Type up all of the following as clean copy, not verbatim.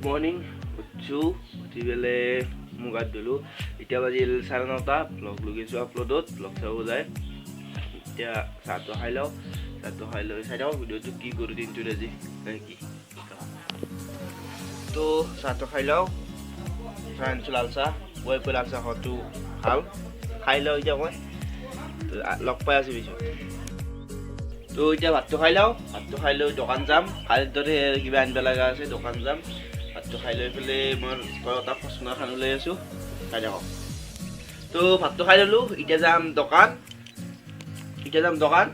Morning. উঠছোঁ, উঠি পেলাই মুখ হাত ধুলোঁ। এতিয়া বাজিল 9:30। ভ্লগ লগাইছোঁ আপলোডত, ভ্লগ চাব যায়। এতিয়া চাহটো খাই লওঁ। চাহটো খাই লৈ চাই থাকক ভিডিঅ'টো, কি কৰোঁ দিনটোত আজি নে কি। তো চাহটো খাই লওঁ। চাহ আনিছোঁ, লাল চাহ। পুৱাই পুৱাই লাল চাহ খোৱাটো ভাল। খাই লওঁ এতিয়া মই। তো লগ পাই আছোঁ পিছত। তো এতিয়া ভাতটো খাই লওঁ। ভাতটো খাই লৈ দোকান যাম। কালিৰ দৰে কিবা আনিব লগা আছে, দোকান যাম। ভাতটো খাই লৈ পেলাই মই টয়টা ফৰ্চুনাৰখন লৈ আছোঁ, চাই থাকক। তো ভাতটো খাই ল'লোঁ, এতিয়া যাম দোকান। এতিয়া যাম দোকান,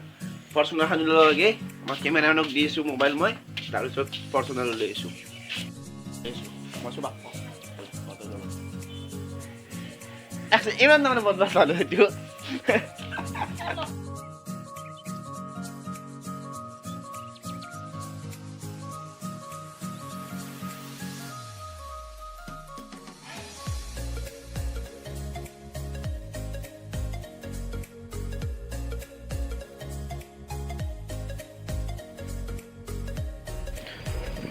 ফৰ্চুনাৰখন ওলাব লাগে। মই কেমেৰামেনক দি আছোঁ মোবাইল মই, তাৰপিছত ফৰ্চুনাৰ লৈ আহিছোঁ। মই চব ইমান তাৰমানে বদমাছ মানুহ এইটো।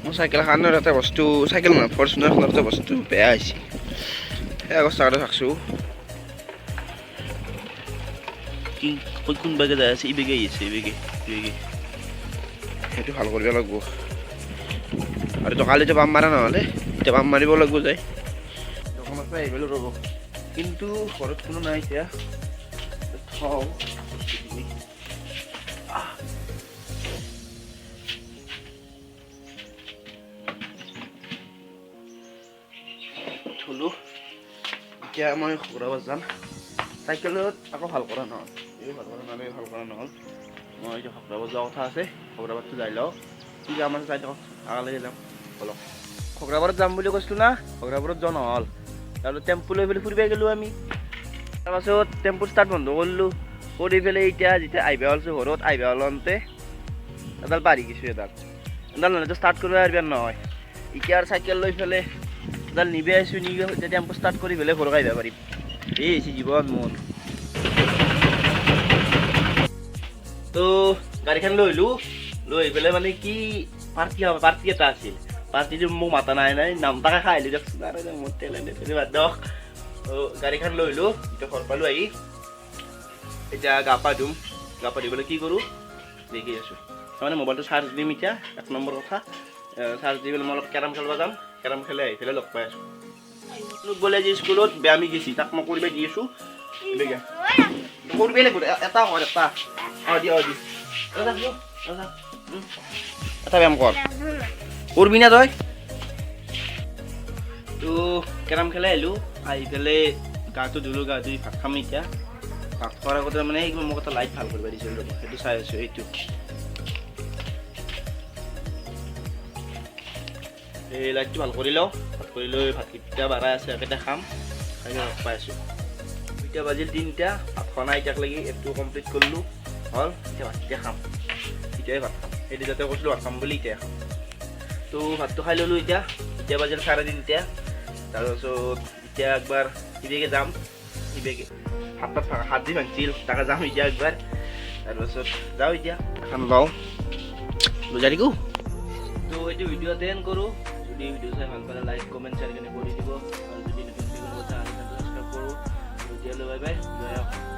মোৰ চাইকেলখনৰ এটা বস্তু, চাইকেল নহয়, ফৰ্চুনাৰখনৰ এটা বস্তু বেয়া হৈছে। সেই আগৰ চাকাটো থাকছোঁ কি কোনবাকে যাই আছে, ইবেগে আহিছে, ইবেগে ইবেগে। সেইটো ভাল কৰিব লাগিব। আৰু তো কালিতো পাম মাৰা নহ'লে এতিয়া পাম মাৰিব লাগিব যায়। দোকানৰ পৰা আহি পেলাই ৰ'ব, কিন্তু ঘৰত কোনো নাই এতিয়া। থওঁ বস্তুখিনি। থলোঁ। এতিয়া মই খগৰাবাদ যাম। চাইকেলত আকৌ ভাল কৰা নহ'ল, এই ভাল কৰা নহ'ল, এই ভাল কৰা নহ'ল। মই এতিয়া খগৰাবাদ যোৱা কথা আছে। খগৰাবাদটো যাই লওঁ, কি কাম আছে চাই থাকক, আগালৈকে যাম বলক। খগৰাবাৰত যাম বুলি কৈছিলোঁ না, খগৰাবাৰত যোৱা নহ'ল। তাৰপিছত টেম্পু লৈ পেলাই ফুৰিব গ'লোঁ আমি। তাৰপাছত টেম্পু ষ্টাৰ্ট বন্ধ কৰিলোঁ, কৰি পেলাই এতিয়া যেতিয়া আহিব ওলাইছোঁ ঘৰত, আহিব ওলাওঁতে এডাল পাৰি গৈছোঁ। এডাল এডাল নহ'লেতো ষ্টাৰ্ট কৰিব পাৰিব নহয়। এতিয়া আৰু চাইকেল লৈ পেলাই এডাল নিবি আহিছোঁ, নি এতিয়া টেম্পু ষ্টাৰ্ট কৰি পেলাই ঘৰত আহিব পাৰিম। এই হৈছে জীৱন মোৰ। তো গাড়ীখন লৈ আহিলোঁ। লৈ আহি পেলাই মানে কি পাৰ্টি হ'ব, পাৰ্টি এটা আছিল। পাৰ্টিটো মোক মাতা নাই, নাই নাম তাকে খাই আহিলোঁ দিয়কচোন। আৰু মোৰ তেলে নেতেলে বাদ দিয়ক। তো গাড়ীখন লৈ আহিলোঁ, এতিয়া ঘৰ পালোঁ আহি। এতিয়া গা পা ধুম। গা পা ধুই পেলাই কি কৰোঁ দেখি আছোঁ। তাৰমানে মোবাইলটো চাৰ্জ দিম এতিয়া, এক নম্বৰ কথা। চাৰ্জ দি পেলাই মই অলপ কেৰম খেলিব যাম। কেৰম খেলি আহি পেলাই লগ পাই আছোঁ। গ'লে আজি স্কুলত ব্যায়ামী গেছি, তাক মই কৰিব দি আছোঁ। কৰিবই লাগিব। এটা কৰ, এটা অঁ দি, অঁ দি, এটা যা, এটা যা। এটা ব্যায়াম কৰ, কৰবি না তই? তো কেৰম খেলাই আহিলোঁ, আহি পেলাই গাটো ধুলোঁ, গা ধুই ভাত খাম এতিয়া। ভাত খোৱাৰ আগতে মানে এই মোক এটা লাইট ভাল কৰিব দিছিল, ৰ'ব, সেইটো চাই আছোঁ। এইটো এই লাইটটো ভাল কৰি লওঁ। ভাল কৰি লৈ ভাতকেইটা বাঢ়াই আছে, একেটা খাম, খাই লগ পাই আছোঁ। এতিয়া বাজিল 3টা, ভাত খোৱা নাই এতিয়ালৈকে। এইটো কমপ্লিট কৰিলোঁ, হ'ল। এতিয়া ভাতকেইটা খাম, এতিয়াই ভাত খাম। সেইটো যাতে কৈছিলোঁ ভাত খাম বুলি, এতিয়াই খাম। তো ভাতটো খাই ল'লোঁ এতিয়া। এতিয়া বাজিল 3:30। তাৰপাছত এতিয়া একবাৰ সিবেগে যাম, সিবেগে হাত তাত হাত দি ভাঙছিল, তাকে যাম এতিয়া একবাৰ। তাৰপাছত যাওঁ, এতিয়া এখন লওঁ, বুজাই থাকোঁ। তো এইটো ভিডিঅ' এণ্ড কৰোঁ। যদি ভিডিঅ' চাই ভাল পালে লাইক, কমেণ্ট, শ্বেয়াৰ কেনে কৰি দিব। আৰু যদি নতুন কথা ছাবস্ক্ৰাইব কৰোঁ। তেতিয়াহ'লে বাই বাই, জয়।